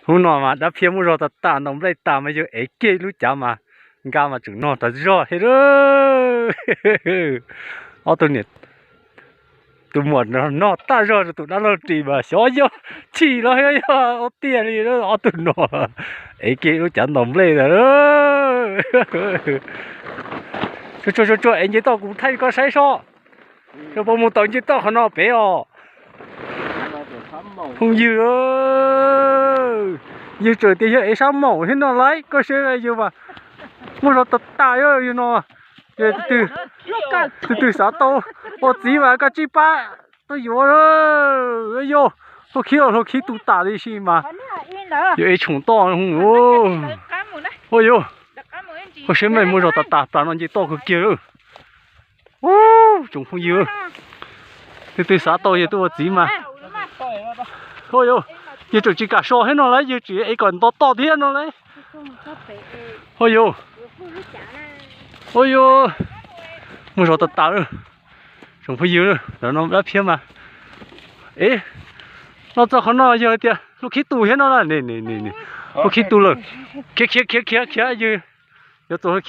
Hnub no mas dab phiab muaj zog tas tas, ntaus nplej tas mas yawg ev kiag lub cav mas nqa mas tseem nog tas zog thiab. Ob tug niam, tus muam nog tas zog rau tus dab laug ris mas xyov yog chim los yog ua tiag li. Ob tug no ev kiag lub cav ntaus nplej tas. Tsuag tsuag tsuag, ev nce toj kuv thaij koj saib soj. Puas mus tau nce toj qhov no pem os? Phooj ywg, yawg tseem tias yawg ev sab maum thiab no lauj, koj saib yawg mas muaj zog tas tas yawg no. Tus twg xav tau ua txiv mas koj tsib pab tuaj yuav. Yog hluas khib los hluas khib tu tas li si mas yog ev tshoom toj. Ua yog, koj saib mas muaj zog tas tas, plas no nce toj kawg kiag lawm. Tsoom phooj ywg, tus twg xav tau yawg tuaj ua txiv mas. Ua yog, yawg tseem tsis kam so thiab no lauj, yawg tseem ev kom nto toj thiab no lauj. Ua yog, ua yog, muaj zog tas tas lawm. Tsoom phooj ywg, ntawm no dab phiab mas, e, los txog qhov no yog tias hluas khib tu thiab no lauj. Hluas khib tu lawm. Khiav khiav khiav khiav khiav, yawg yuav txog hluas